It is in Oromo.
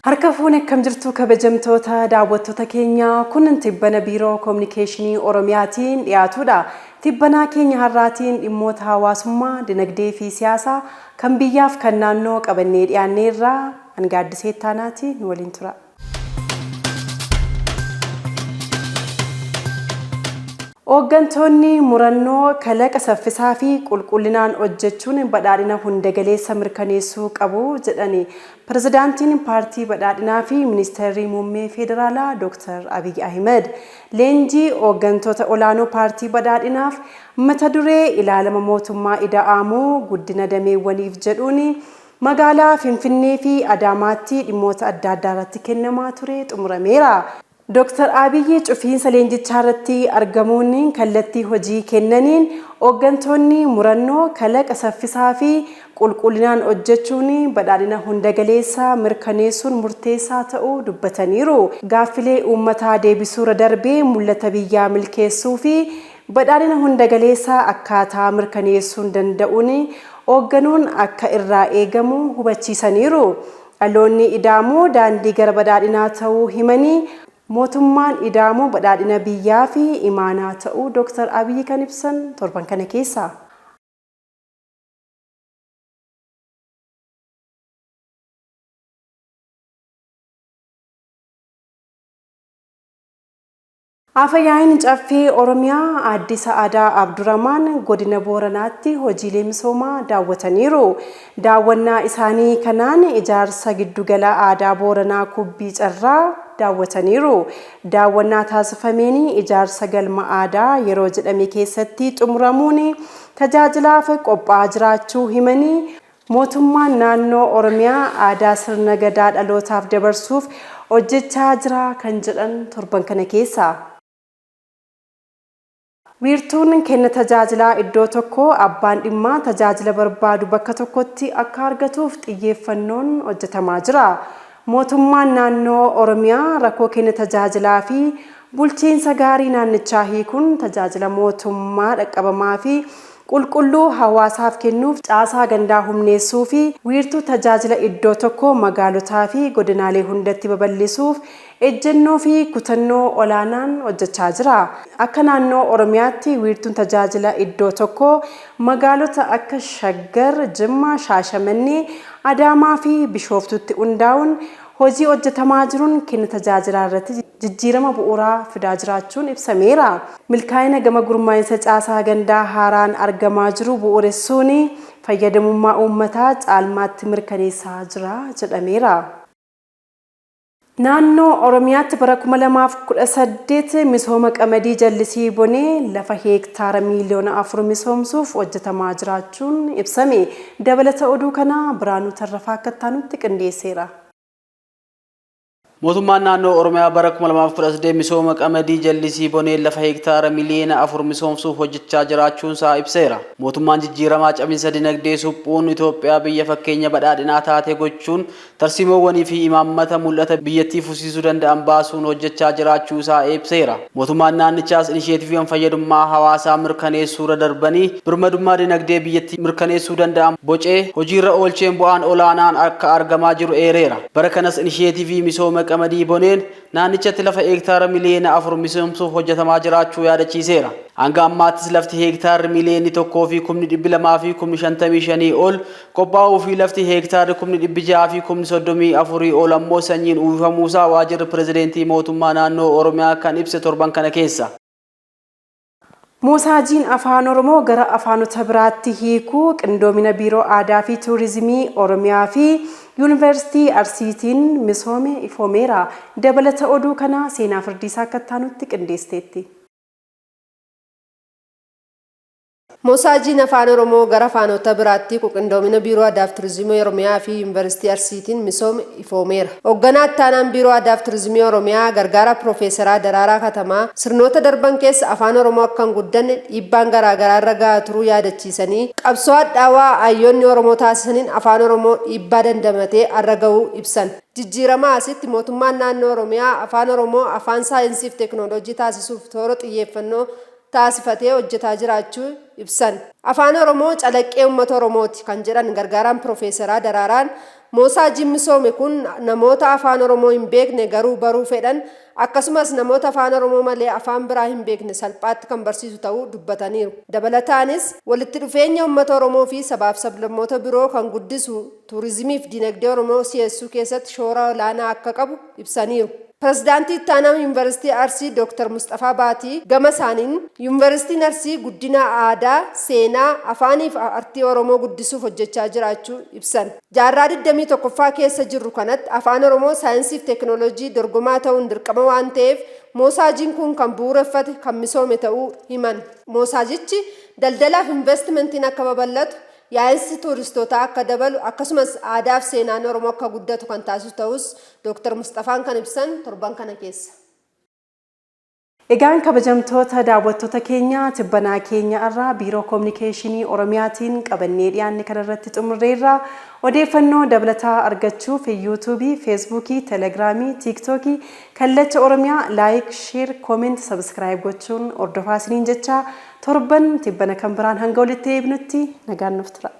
Harka fuune akkam jirtu kabajamtoota daawwattoota keenya kun tibbana biiroo kominikeeshinii Oromiyaatiin dhiyaatudha. Tibbanaa keenya har'aatiin dhimmoota hawaasummaa, dinagdee fi siyaasaa kan biyyaaf kan naannoo qabannee dhiyaanneerra hanga Addisee Ittaanaati nu waliin tura. Hooggantoonni murannoo kalaqa saffisaa fi qulqullinaan hojjechuun badhaadhina hundagaleessa mirkaneessuu qabu jedhani Pirezidaantiin Paartii Badhaadhinaa fi Ministeerri Muummee Federaalaa Dooktar Abiy Ahimad. Leenjii hooggantoota olaanoo Paartii Badhaadhinaaf mata duree ilaalama mootummaa ida'aamuu guddina dameewwaniif jedhuun Magaalaa Finfinnee fi Adaamaatti dhimmoota adda addaa irratti kennamaa ture xumurameera. Dooktar Abiy cufiinsa leenjichaarratti argamuun kallattii hojii kennaniin hooggantoonni murannoo, kalaqa saffisaa fi qulqullinaan hojjechuun badhaadhina hundagaleessa mirkaneessuun murteessaa ta'uu dubbataniiru. Gaaffilee uummataa deebisuurra darbee mul'ata biyyaa milkeessuu fi badhaadhina hundagaleessa akkaataa mirkaneessuun danda'uun hoogganuun akka irraa eegamu hubachiisaniiru. Dhaloonni ida'amuu daandii gara badhaadhinaa ta'uu himanii, mootummaan ida'amuu badhaadhina biyyaa fi imaanaa ta'uu Dooktar Abiy kan ibsan torban kana keessa. Afa-yaa'iin Caffee Oromiyaa Aadde Sa'aadaa Abduramaan Godina Booranaatti hojiilee misoomaa daawwataniiru. Daawwannaa isaanii kanaan ijaarsa giddugala aadaa Booranaa Kubbii Carraa daawwataniiru. Daawwannaa taasifameen ijaarsa galma aadaa yeroo jedhame keessatti xumuramuun tajaajilaaf qophaa'aa jiraachuu himanii, Mootummaan Naannoo Oromiyaa aadaa sirna Gadaa dhalootaaf dabarsuuf hojjechaa jira kan jedhan torban kana keessa. Wiirtuun kenna tajaajilaa iddoo tokkoo abbaan dhimmaa tajaajila barbaadu bakka tokkotti akka argatuuf xiyyeeffannoon hojjetamaa jira. Mootummaan Naannoo Oromiyaa rakkoo kenna tajaajilaa fi bulchiinsa gaarii naannichaa hiikuun tajaajila mootummaa dhaqqabamaa fi qulqulluu hawaasaaf kennuuf caasaa gandaa humneessuu fi wiirtuu tajaajila iddoo tokkoo magaalotaa fi godinaalee hundatti babal'isuuf ejjennoo fi kutannoo olaanaan hojjechaa jira. Akka naannoo Oromiyaatti wiirtuun tajaajila iddoo tokkoo magaalota akka Shaggar, Jimma, Shaashamannee, Adaamaa fi Bishooftuutti hundaa'uun hojii hojjetamaa jiruun kenna tajaajilaa irratti jijjiirama bu'uuraa fidaa jiraachuun ibsameera. Milkaa'ina gama gurmaa'insa caasaa gandaa haaraan argamaa jiru bu'uuressuun fayyadamummaa uummataa caalmaatti mirkaneessaa jira jedhameera. Naannoo Oromiyaatti bara 2018 misooma qamadii jallisii bonee lafa heektaara miiliyoona 4 misoomsuuf hojjetamaa jiraachuun ibsame. Dabalata oduu kanaa Biraanuu Tarrafaa akka itti aanutti qindeesseera. Mootummaan Naannoo Oromiyaa bara 2018 misooma qamadii jallisii bonee lafa heektaara miliyoona 4 misoomsuuf hojjechaa jiraachuunsaa ibseera. Mootummaan jijjiiramaa cabinsa dinagdee suphuun Itoophiyaa biyya fakkeenya badhaadhinaa taate gochuun tarsiimoowwanii fi imaammata mul'ata biyyattii fufsiisuu danda'an baasuun hojjechaa jiraachuu isaa ibseera. Mootummaan naannichaas inisheetiiviiwwan fayyadummaa hawaasaa mirkaneessuurra darbanii birmadummaa dinagdee biyyattii mirkaneessuu danda'an bocee hojiirra oolcheen bu'aan olaanaan akka argamaa jiru eereera. Bara kanas inisheetiivii misooma qamadii boneen naannichatti lafa heektaara miliyoona 4 misoomsuuf hojjetamaa jiraachuu yaadachiiseera. Hanga ammaattis lafti heektaarri miliyoonni 1 fi kumni dhibbi 2 fi kumni 55 ol qophaa'uu fi lafti heektaarri kumni dhibbi 6 fi kumni 34 ol ammoo sanyiin uwwifamuusaa Waajjirri Pirezidaantii Mootummaa Naannoo Oromiyaa kan ibse torban kana keessa. Moosaajiin Afaan Oromoo gara afaanota biraatti hiikuu qindoomina Biiroo Aadaa fi Tuurizimii Oromiyaa fi Yuunivarsiitii Arsiitiin misoome ifoomeera. Dabalata oduu kanaa Seenaa Firdiisaa akka itti aanutti qindeessiteetti. Moosaajiin Afaan Oromoo gara afaanota biraatti hiiku qindoomina Biiroo Aadaa fi Turizimii Oromiyaa fi Yuunivarsiitii Arsiitiin misoome ifoomeera. Hoogganaa Ittaanaan Biiroo Aadaa fi Turizimii Oromiyaa Gargaaraa Piroofeesaraa Daraaraa Katamaa sirnoota darban keessa Afaan Oromoo akka hin guddanne dhiibbaan garaagaraa irra gahaa turuu yaadachiisanii, qabsoo hadhaawaa hayyoonni Oromoo taasisaniin Afaan Oromoo dhiibbaa dandamatee har'a gahuu ibsan. Jijjiiramaa asitti mootummaan naannoo Oromiyaa Afaan Oromoo afaan saayinsii fi teeknooloojii taasisuuf toora xiyyeeffannoo taasifatee hojjetaa jiraachuu ibsan. Afaan Oromoo calaqqee uummata Oromooti kan jedhan Gargaaraan Piroofeesaraa Daraaraan, Moosaajiin misoome kun namoota Afaan Oromoo hin beekne garuu baruu fedhan akkasumas namoota Afaan Oromoo malee afaan biraa hin beekne salphaatti kan barsiisu ta'uu dubbataniiru. Dabalataanis walitti dhufeenya uummata Oromoo fi sabaaf sablammoota biroo kan guddisu tuurizimiif dinagdee Oromoo si'eessuu keessatti shoora olaanaa akka qabu ibsaniiru. Pirezidaantii Ittaanaa Yuunivarsiitii Arsii Dooktar Musxafaa Baatii gama isaaniin Yuunivarsiitiin Arsii guddina aadaa, seenaa, afaanii fi artii Oromoo guddisuuf hojjechaa jiraachuu ibsan. Jaarraa 21ffaa keessa jirru kanatti Afaan Oromoo saayinsii fi teekinooloojii dorgomaa ta'uun dirqama waan ta'eef moosaajiin kun kan bu'uureffate kan misoome ta'uu himan. Moosaajichi daldalaaf investimentiin akka babal'atu, yaa'insi tuuristootaa akka dabalu akkasumas aadaa fi seenaan Oromoo akka guddatu kan taasisu ta'us Dooktar Musxafaan kan ibsan torban kana keessa. Egaan kabajamtoota daawwattoota keenya tibbanaa keenya irraa Biiroo Kominikeeshinii Oromiyaatiin qabannee dhiyaanne kanarratti xumurreerra. Odeeffannoo dabalataa argachuuf Yuutuubii, Feesbuukii, Telegiraamii, Tiiktookii Kallacha Oromiyaa like, share, comment, subscribe gochuun hordofaa isiniin jecha torban tibbana kan biraan hanga walitti deebinutti nagaan nuuf tura.